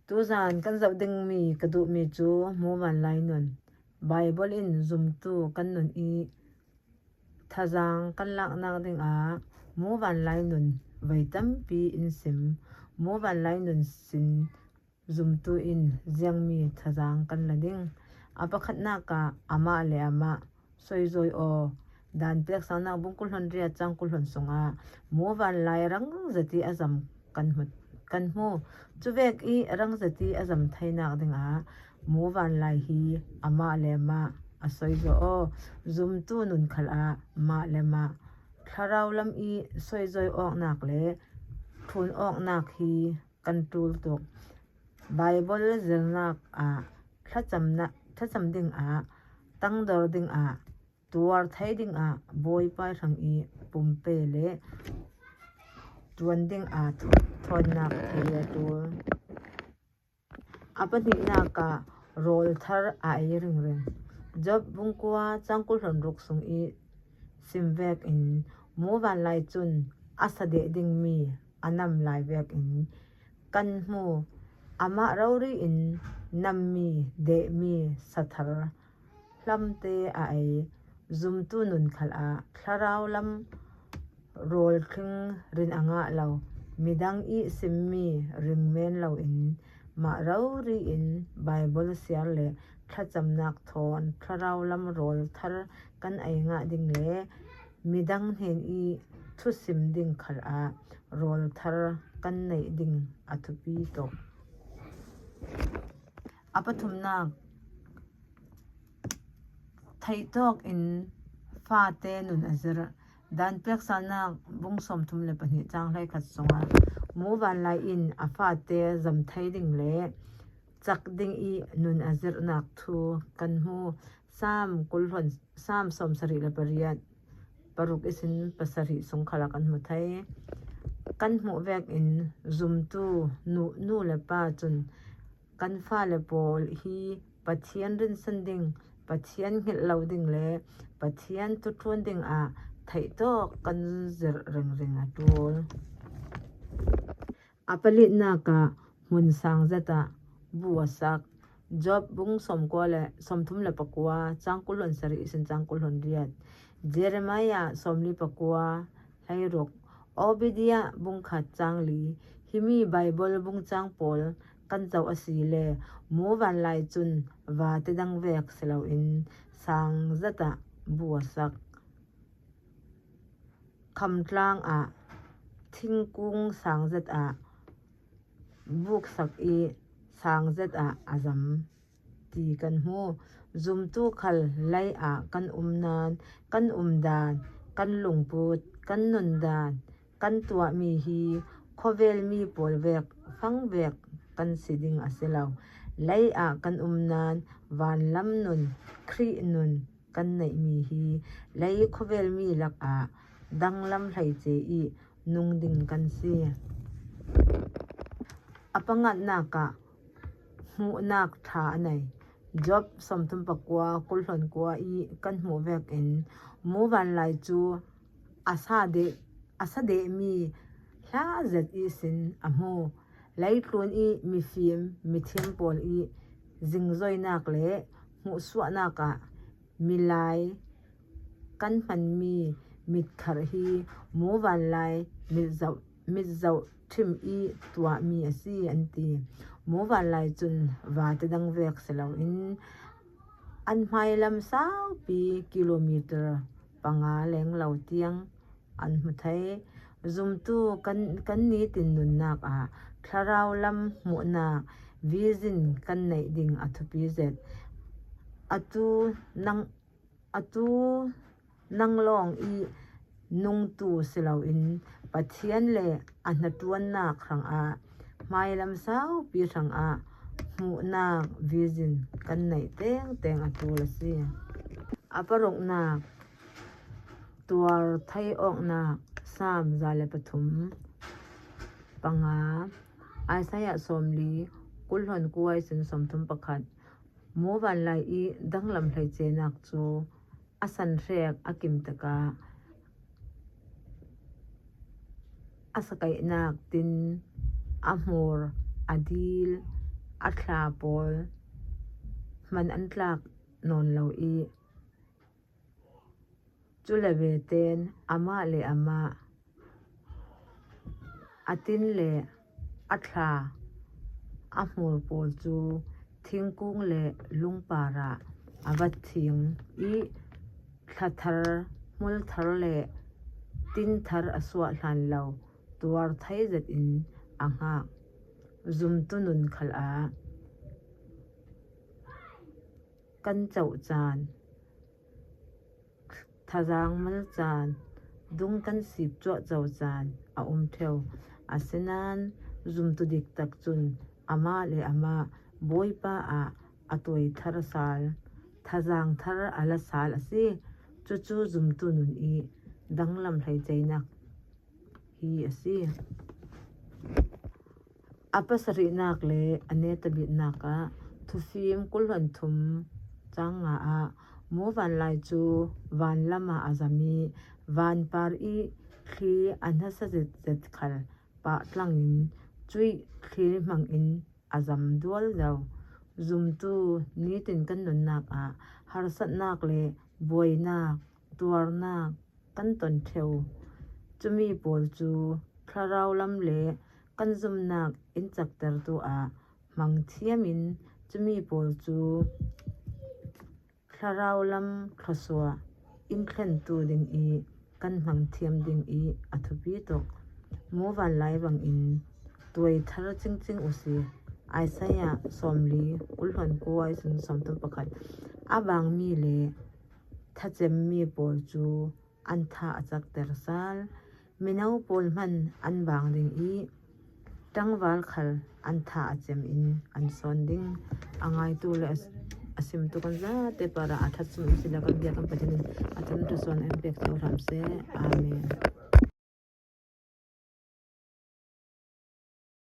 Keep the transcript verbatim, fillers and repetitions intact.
Tuzan kan zoh ding mi ka duhmi cu muvanlai nun. Baibal in zumtu kan nun i thazang kan laknak dingah muvanlai nun vei tampi in sim. Muvanlai nun sin zumtu in ziangmi thazang kan la ding. A pakhatnak ah amah le amah soizawi aw. Dan peksannak bung kul hluan riat cang kul hluan sungah muvanlai rang zati a zam kan hmu, kan hmu. Cuvek i rang zati a zam theinak dingah muvanlai hi amah le amah a soizawi aw. Zumtu nun khal ah mah le mah thlarau lam i soizawi awknak le ṭhun awknak hi kan ṭul tuk. Baibal zirnak ah thlacamnak, thlacam dingah tangdor dingah tuar thei dingah Bawipa hrang i pumpe le tuan dingah thawnnak thei a ṭul. A pahnihnak ah rawl thar a ei ringring. Job bung kua cang kul hluan ruk sung i sim vekin muvanlai cun a sa deh dingmi a nam lai vekin kan hmu. Amah rori in nammi, dehmi, sathar hlamte a ei. Zumtu nun khal ah thlarau lam rawl tling rin a ngah lo, midang i simmi ring men loin mah rori in Baibal siar le thlacamnak thawn thlarau lam rawl thar kan ei ngah ding le midang hnen i thusim ding khal ah rawl thar kan neih ding a thupi tuk. A pathumnak, theihtawk in fate nun a zir. Dan peksannak bung sawmthum le pahnih cang hleikhat sungah muvanlai in a fate zam thei ding le cak ding i nun a zirhnak thu kan hmu. Sam kul hluan, Sam sawmsarih le pariat, paruk ihsin pasarih sung khal ah kan hmu thei. Kan hmuh vekin zumtu nu, nu le pa cun kan fale pawl hi Pathian rinsan ding, Pathian hngilh lo ding le Pathian thuṭhuan dingah theihtawk kan zirh ringring a ṭul. A palinak ah hmun sang zat ah bu a sak. Job bung sawmkua le, sawmthum le pakua, cang kul hluan sarih ihsin cang kul hluan riat. Jeremiah sawmli pakua, hleiruk. Obadiah bung khat cang li. Himi Baibal bung cang pawl kan zoh a si le muvanlai cun vate dang vek si loin sang zat ah bu a sak. Khamtlang ah thingkung sang zat ah buksak i sang zat ah a zam ti kan hmu. Zumtu khal lei ah kan um nan, kan um dan, kan lungput, kan nun dan, kan tuahmi hi khawvel mi pawl vek fang vek kan si ding a si lo. Lei ah kan um nan vanlam nun, Khrih nun, kan neihmi hi lei khawvel mi lakah danglam hleice i nung ding kan si. A pangatnak ah hmuhnak ṭha a nei. Job sawmthum pakua, kul hluan kua i kan hmuh vekin muvanlai cu a sa deh, a sa dehmi hla zet ihsin a hmu. Leitlun i mifim, mithiam pawl i zingzoinak le hmuhsuahnak ah milai kan hmanmi mitkharh hi muvanlai mitzoh, mitzoh ṭhim i tuahmi a si, an ti. Muvanlai cun vate dang vek si loin an hmailam saupi kilometer panga leng lo tiang an hmu thei. Zumtu kan, kan nitin nunnak ah thlarau lam hmuhnak vision kan neih ding a thupi zet. Atu nang, atu nang lawng i nungtu si loin Pathian le a hnaṭuannak hrangah hmailam saupi hrangah hmuhnak vision kan neih tengteng a ṭul a si. A paruknak, tuar thei awknak, Sam za le pathum, panga, Isaiah sawmli, kul hluan kua ihsin sawmthum pakhat. Muvanlai i danglam hleicenak cu a sanhrek a kim tikah a sakaihnak tin a hmur a dil a thla pawl hman an tlak nawn lo i, cu le veten amah le amah a tin le a thla a hmur pawl cu thingkung le lungpar ah a va thing i, thlathar, hmulthar le tinthar a suah hlan lo tuar thei zet in a hngak. Zumtu nun khal ah kan coh caan, thazang mal caan, dung kan sip cuahco caan a um ṭheu. Asinain zumtu dik tak cun amah le amah Bawipa ah a tuai thar sal, thazang thar a la sal a si. Cucu zumtu nun i danglam hleiceihnak hi a si. A pasarihnak le a netabitnak ah Thufim kul hluan thum cang nga ah muvanlai cu vanlam ah a zam i, vanpar i thli a hnasa zetzet khal pah tlangin cuih thli hmangin a zam dualdo. Zumtu nitin kan nunnak ah harsatnak le buainak, tuarnak kan ton ṭheu. Cumi pawl cu thlarau lam le kan zumnak in caktertu ah hmang thiam in, cumi pawl cu thlarau lam thluasuah in thlentu ding i kan hmang thiam ding i a thupi tuk. Muvanlai bangin tuai thar cingcing u si. Isaiah sawmli kul hluan kua i sun sawmthum pakhat. A bangmi le thacemmi pawl cu an tha a cakter sal. Mino pawl hman an bang ding i ṭangval khal an tha a cem in an sawn ding. A ngaitu le a, a simtu kan zate parah a ṭhat sung in si le kan bia kan Pathian in a ṭan ṭha sawn an pek cio hram seh. Amen.